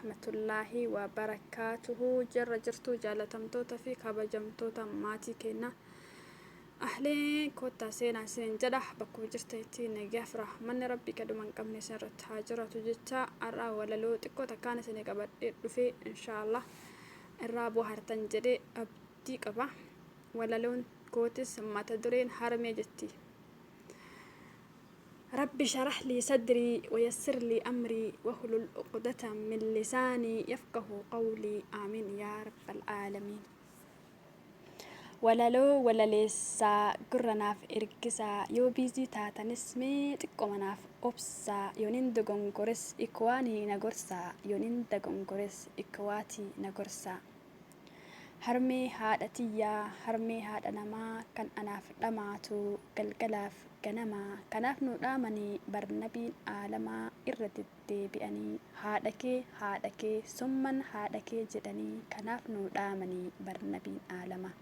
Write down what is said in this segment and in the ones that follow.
warahmatullaahi wabarakaatuhu. Jirra jirtuu jaalatamtoota fi kabajamtoota maatii keenya. Ahleen koottaa seenaa isiniin jedha. Bakkuma jirtanitti nagaaf rahmanni rabbii kadhuma hin qabne isin irratti haa jiraatu jecha har'aa walaloo xiqqoo takkaan isinii qabadhee dhufee inshaallah irraa bohaartan jedhee abdii qaba. Walaloon kootis mata dureen harmee jetti. Rabbi sharah lii sadrii wayassir lii amrii wahlul uqdatan min lisaanii yafqahu qawlii aamiin yaa rabbal aalamiin. Walaloo walaleessaa gurra naaf ergisaa yoo biizii taatanis mee xiqqoma naaf obsaa yonin dogongores ikwaanii na gorsaa yonin dagongores ikwaatii na gorsaa. Harmee haadha tiyyaa harmee haadha namaa kan anaaf dhamaatu galgalaaf ganamaa kanaaf nuu dhaamanii bar nabiin aalamaa irra deddeebi'anii haadha kee haadha kee summan haadha kee jedhanii kanaaf nuu dhaamanii bar nabiin aalamaa.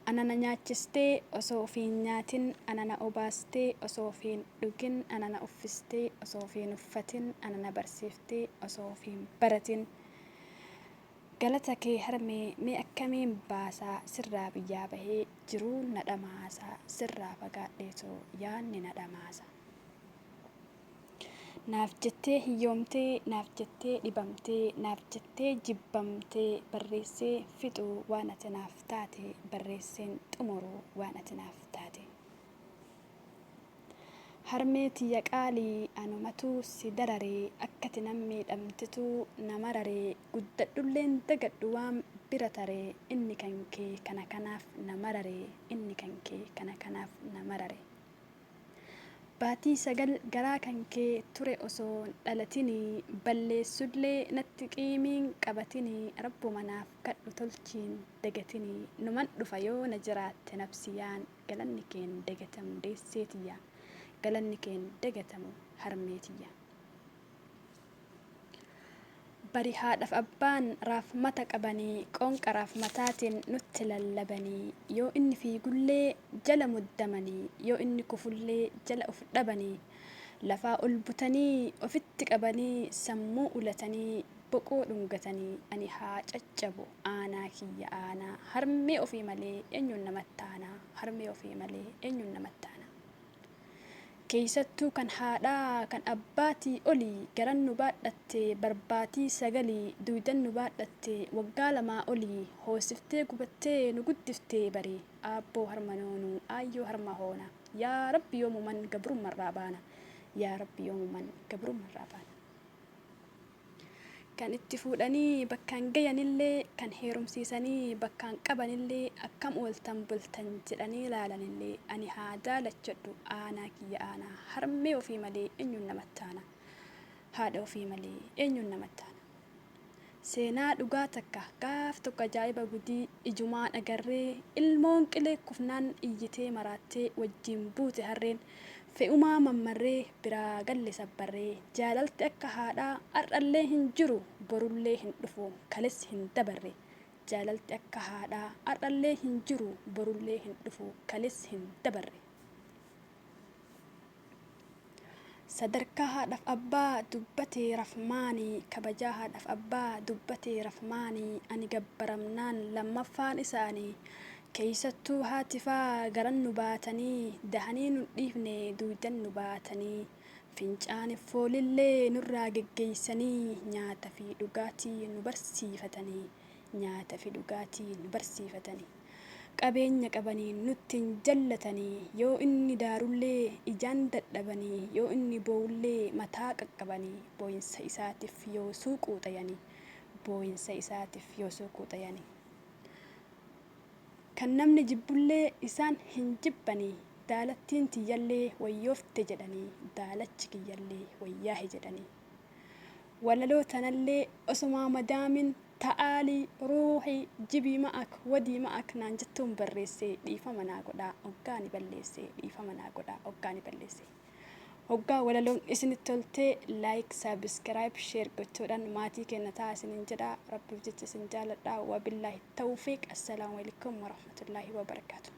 Ana na nyaachistee osoo ofii hin nyaatin ana na obaastee osoo ofii hin dhugin ana na uffistee osoo ofii hin uffatin ana na barsiiftee osoo ofii hin baratin Galata kee harmee mee akkamiin baasa sirraa biyyaa bahee jiruun na dhamaasa sirraa fagaadheetoo yaanni na dhamaasa. Naaf jettee hiyyoomtee, naaf jettee dhibamtee, naaf jettee jibbamtee barreessee fixu waan ati naaf taate barreesseen xumuru waan ati naaf taate. Harmee tiyya qaalii anumatu si darare akkati nan miidhamtetu na marare guddadhulleen dagadhu waan bira tare inni kan kee kana kanaaf na marare inni kan kee kana kanaaf na marare. Baatii 9 garaa kankee ture osoon dhalatini balleessullee natti qiimiin qabatini rabbuma naaf kadhu tolchiin dagatini numan dhufa yoo na jiraatte nabsiyaan galanni keen dagatamu deessee tiyya galanni keen dagatamu harmee tiyya. Bari haadhaf abbaan raafmata qabanii qoonqa raafmataatiin nutti lallabanii yoo inni fiigullee jala muddamanii yoo inni kufullee jala uf dhabanii lafaa ol butanii ofitti qabanii sammuu ulatanii boqoo dhungatanii ani haa caccabu aanaa kiyya aanaa harmee ofii malee eenyuun namatti aanaa harmee ofii malee eenyuun namatti aanaa. Keeysattuu kan haadhaa kan abbaatii oli garan nu baadhatte bar baatii sagalii duuydan nu baadhatte waggaa lamaa olii hoosiftee gubattee nu guddiftee bari aabboo harma noonuu aayyoo harma hoona yaa rabbi yoomuman gabrummarraa baana yaa rabbi yoomuman gabrummarraa baana. Kan itti fuudhanii bakkaan gayanillee, kan heerumsiisanii bakkaan qabanillee, akkam ooltan bultan jedhanii laalanillee, ani haa daalachadhu aanaa kiyya aanaa, harmee ofii malee eenyuun namatti aana? Haadha ofii malee eenyuun namatti aana? Seenaa dhugaa takka gaaf tokko ajaa'iba gudii ijumaan agarree ilmoon qilee kufnaan iyyitee maraattee wajjiin buute harreen fe'umaa mammarree biraa galle sabbarree jaalalti akka haadhaa har'allee hin jiru borullee hin dhufu kales hin dabarre jaalalti akka haadhaa har'allee hin jiru borullee hin dhufu kales hin dabarre. Sadarkaa haadhaf abbaa dubbatee rafmaani kabajaa haadhaf abbaa dubbatee rafmaani ani gabbaramnaan lammaffaan isaani keeysattuu haati faa garan nu baatanii dahanii nun dhiifne duuydan nu baatanii fincaanif foolillee nurraa geggeeysanii nyaata fi dhugaatii nu barsiifatanii nyaata fi dhugaatii nu barsiifatanii. Qabeenya qabaniin nutti hin jallatanii yoo inni daarullee ijaan dadhabanii yoo inni boowullee mataa qaqqabanii booyinsa isaatif yoosuu quuxayanii booyinsa isaatif yoosuu quuxayanii Kan namni jibbullee isaan hin jibbanii daalattiin tiyyallee wayyoofte jedhanii daalachi kiyyallee wayyaahe jedhanii Walaloo tanallee osomaa madaamin Ta'aalii ruuhii jibii ma'ak wadii ma'ak naan jettuun barreesse dhiifama naa godhaa hoggaa ani balleesse dhiifama naa godhaa hoggaa ani balleesse. Hoggaa walaloon isinitti toltee like subscribe share gochuudhaan maatii keenya ta'aa isiniin jedha rabbiif jecha isin jaaladha wabillaahi tawfiiq assalaamu alaikum warahmatullaahi wabarakaatu.